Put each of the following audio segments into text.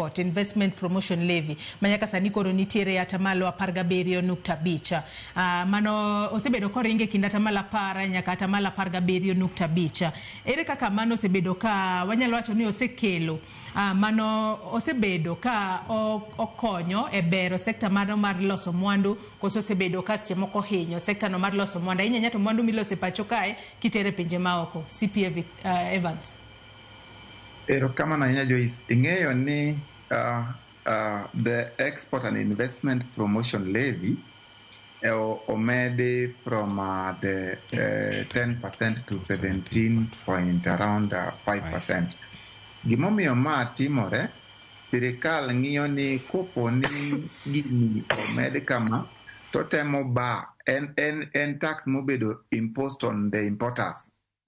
Investment Promotion Levy ma nyaka sani koro nitiere atamalo 17.5. Mano osebedo koringo e kind atamalo 10 nyaka atamalo 17.5. Ere kaka mano osebedo ka wanyalo wacho ni osekelo mano osebedo ka okonyo e bero sekta mano mar loso mwandu, koso osebedo ka seche moko hinyo sekta no mar loso mwandu, ahinya ahinya to mwandu miloso e pacho kae kitere e pinje maoko? CPA Evans. Erokamano ahinya, Joyce. Ing'eyo ni the Export and Investment Promotion Levy omedi from the 10% to 17 point around 5%. Gimomiyo ma timore, sirikal ng'iyo ni kopo ni gini omed kama, to temo ba en tax mobedo imposed on the importers,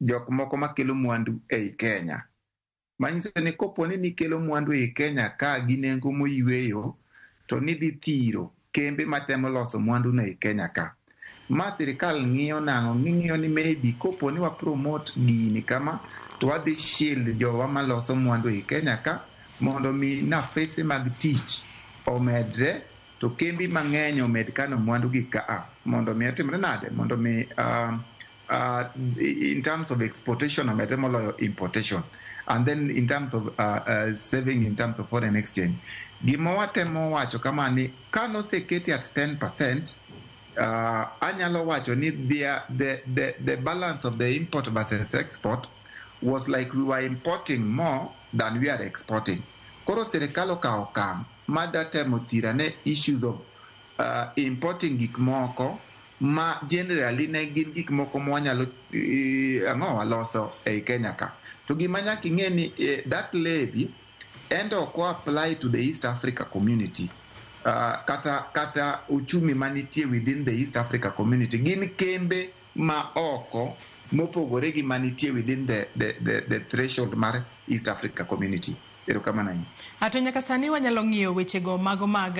jok moko makelo mwandu ei Kenya. Manyiso ni kopo ni nikelo mwandu ei Kenya ka gi nengo moyweyo, to nidhi thiro kembe matemo loso mwandu no ei Kenya ka. Ma sirikal ng'iyo nang'o? Ging'iyo ni maybe kopo ni wa promote gini kama, to wadhi shield jowa maloso mwandu ei Kenya ka mondo mi nafese mag tich omedre, to kembe mang'eny omed kano mwandu gi kaa mondo mi otimre nade, mondo mi in terms of exportation omedre moloyo importation, and then in terms of saving in terms of foreign exchange. Gima watemo wacho kama ni kanoseketi at 10%, anyalo wacho ni the balance of the import versus export was like we were importing more than we are exporting. Koro sirikal okawo okang' mada temo thirane issues of importing gik moko ma generally ne gin gik moko ma wanyalo ang'o waloso ei Kenya ka. To gima nyaka ing'e ni that levy endo ok apply to the East Africa Community. Kata uchumi manitie within the East Africa Community gin kembe ma oko mopogore gi manitie within the threshold mar East Africa Community. Erokamano ahinya. To nyaka sani wanyalo ng'iyo wechego mago mag